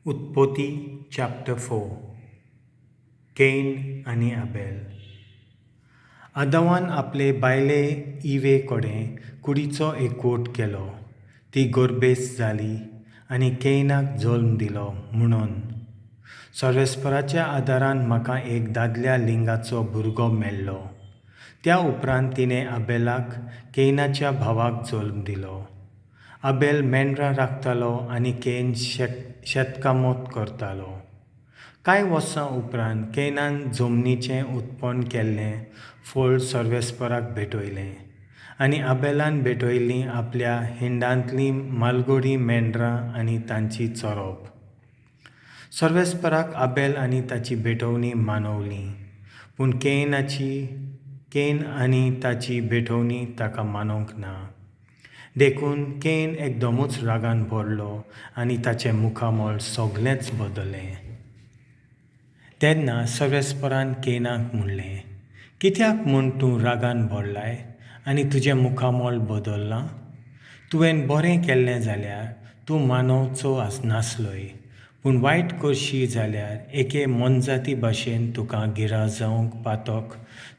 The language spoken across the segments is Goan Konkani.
उत्पत्ती चॅप्टर 4. केन आनी आबेल. आदांवान आपले बायले इवे कडेन कुडीचो एकवट केलो. ती गर्भेस्त जाली आनी केनाक जल्म दिलो म्हणून, सर्वेस्पराच्या आदारान म्हाका एक दादल्या लिंगाचो भुरगो मेळ्ळो. त्या उपरांत तिणें आबेलाक, केनाच्या भावाक, जल्म दिलो. आबेल मेंढरां राखतालो आनी केन शेतकामत करतालो. कांय वर्सां उपरांत केनान जमनीचें उत्पन्न केल्लें फळ सर्वेस्पराक भेटयलें आनी आबेलान भेटयलीं आपल्या हिंडांतलीं म्हालगडीं मेंढरां आनी तांची चरब. सर्वेस्पराक आबेल आनी ताची भेटवणी मानवली, पूण केन आनी ताची भेटवणी ताका मानूंक ना. देखून केन एकदमूच रागान भरलो आनी ताचें मुखामळ सगळेंच बदल्लें. तेन्ना सर्वेस्परान केनाक म्हणलें, कित्याक म्हूण तूं रागान भरलाय आनी तुजें मुखामळ बदल्लां? तुवें बरें केल्लें जाल्यार तूं मानवचो नासलोय, पूण वायट करशी जाल्यार एके मोनजाती भाशेन तुका गिराजावंक पातक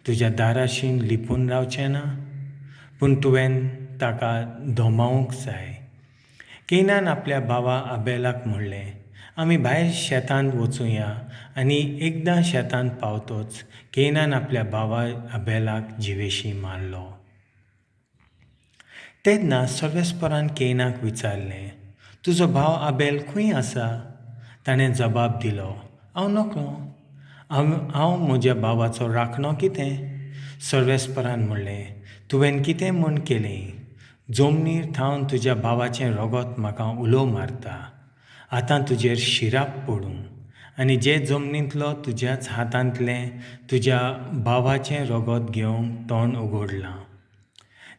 तुज्या दाराशीन लिपून रावचें ना? पूण तुवें ताका दमावंक जाय. केनान आपल्या भावा आबेलाक म्हणलें, आमी भायर शेतांत वचुया. आनी एकदां शेतांत पावतच केनान आपल्या भावा आबेलाक जिवेशी मारलो. तेन्ना सर्वेस्परान केनाक विचारलें, तुजो भाव आबेल खंय आसा? ताणें जबाब दिलो, हांव नकळो, हांव म्हज्या भावाचो राखणो कितें? सर्वेस्परान म्हणलें, तुवें कितें म्हूण केलें? जमनीर थावन तुज्या भावाचें रगत म्हाका उलो मारता. आतां तुजेर शिराप पडूं आनी जे जमनींतलो तुज्याच हातांतलें तुज्या भावाचें रगत घेवंक तोंड उगडलां,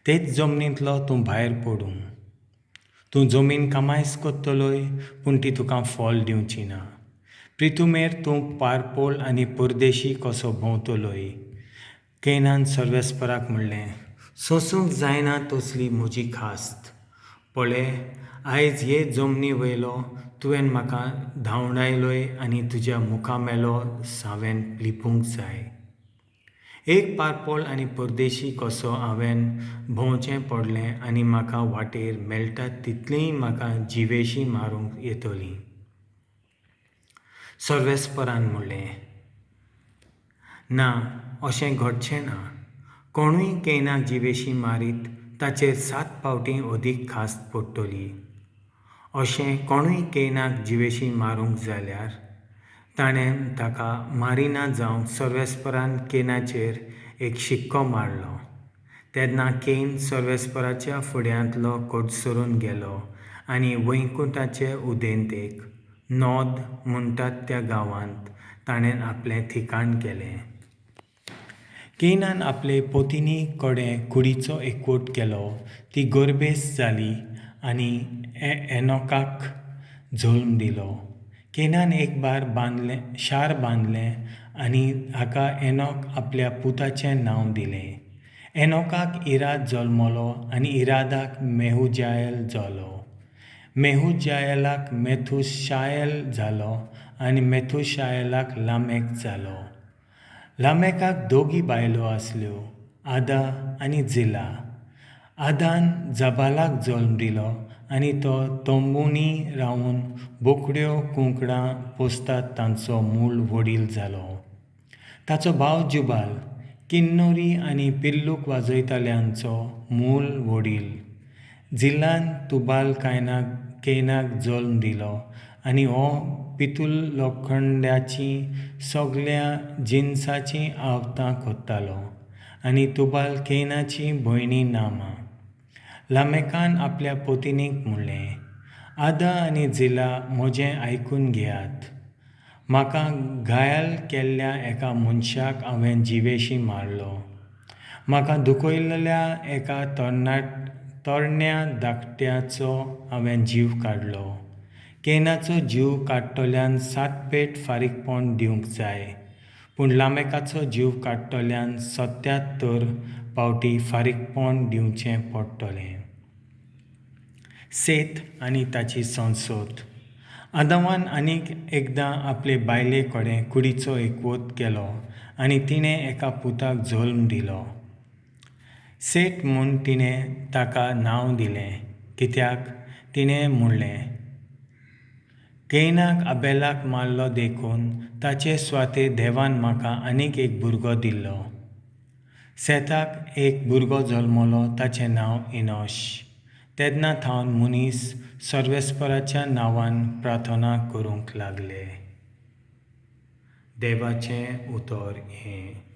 तेच जमनींतलो तूं भायर पडूं. तूं जमीन कामायस करतलोय, पूण ती तुका फळ दिवची ना. प्रितुमेर तूं पारपोळ आनी परदेशी कसो भोंवतलोय. केनान सर्वेस्पराक म्हणलें, सोंसूंक जायना तसली म्हजी खास्त. पळे, आयज हे जमनी वयलो तुवें म्हाका धांवडायलोय आनी तुज्या मुखामेलो हांवें लिपूंक जाय. एक पारपोळ आनी परदेशी कसो हांवें भोंवचें पडलें आनी म्हाका वाटेर मेळटात तितलींय म्हाका जिवेशी मारूंक येतलीं. सर्वेस्परान म्हणलें, ना, अशें घडचें ना. कोणूय केनाक जिवेशी मारीत ताचेर 7 फावटीं अदीक खास्त पडटली. अशें कोणूय केनाक जिवेशी मारूंक जाल्यार ताणें ताका मारिना जावंक सर्वेस्परान केनाचेर एक शिक्को मारलो. तेन्ना केन सर्वेस्पराच्या फुड्यांतलो कडसरून गेलो आनी वैकुंठाचे उदेंतेक नोद म्हणटात त्या गांवांत ताणें आपलें ठिकाण केलें. केनान आपले पतिनी कडेन कुडीचो एकवट केलो. ती गर्भेस्त जाली आनी एनोकाक जल्म दिलो. केनान एक बार बांदलें शार बांदलें आनी हाका एनोक आपल्या पुताचें नांव दिलें. एनोकाक इराद जल्मलो आनी इरादाक मेहुजायल जालो. मेहुजायलाक मेथुशायल जालो आनी मेथुशायलाक लामेक जालो. लामेकाक 2 बायलो आसल्यो, आदा आनी जिला. आदान जबालाक जल्म दिलो आनी तो तंबूंनी रावन बोकड्यो कुंकडां पोसतात तांचो मूळ वडील जालो. ताचो भाव जुबाल किन्नोरी आनी पिल्लूक वाजयतल्यांचो मूळ वडील. जिलान तुबाल केनाक जल्म दिलो आनी हो पितूल लोखंडाचीं सगळ्या जिनसाचीं आवतां करतालो आनी तुबाल केनाची भयणी नामा. लामेकान आपल्या पतिनीक म्हणलें, आदा आनी जिला म्हजें आयकून घेयात. म्हाका घायल केल्ल्या एका मनशाक हांवें जिवेशी मारलो. म्हाका दुखयल्ल्या एका तरण्या धाकट्याचो हांवें जीव काडलो. केनाचो जीव काडटल्यान 7 पेट फारीकपण दिवंक जाय, पूण लामेकाचो जीव काडटल्यान 77 फावटी फारीकपण दिवचें पडटलें. सेत आनी ताची संसद. आदांवान आनीक एकदां आपले बायले कडेन कुडीचो एकवोत केलो आनी तिणें एका पुताक जल्म दिलो. सेठ म्हूण तिणें ताका नांव दिलें, कित्याक तिणें म्हणलें, केनाक आबेलाक मारलो देखून ताचे सुवातेर देवान म्हाका आनीक एक भुरगो दिल्लो. सेताक एक भुरगो जल्मलो ताचें नांव इनोश. तेन्ना थावन मनीस सर्वेस्पराच्या नांवान प्रार्थना करूंक लागले. देवाचें उतर हें.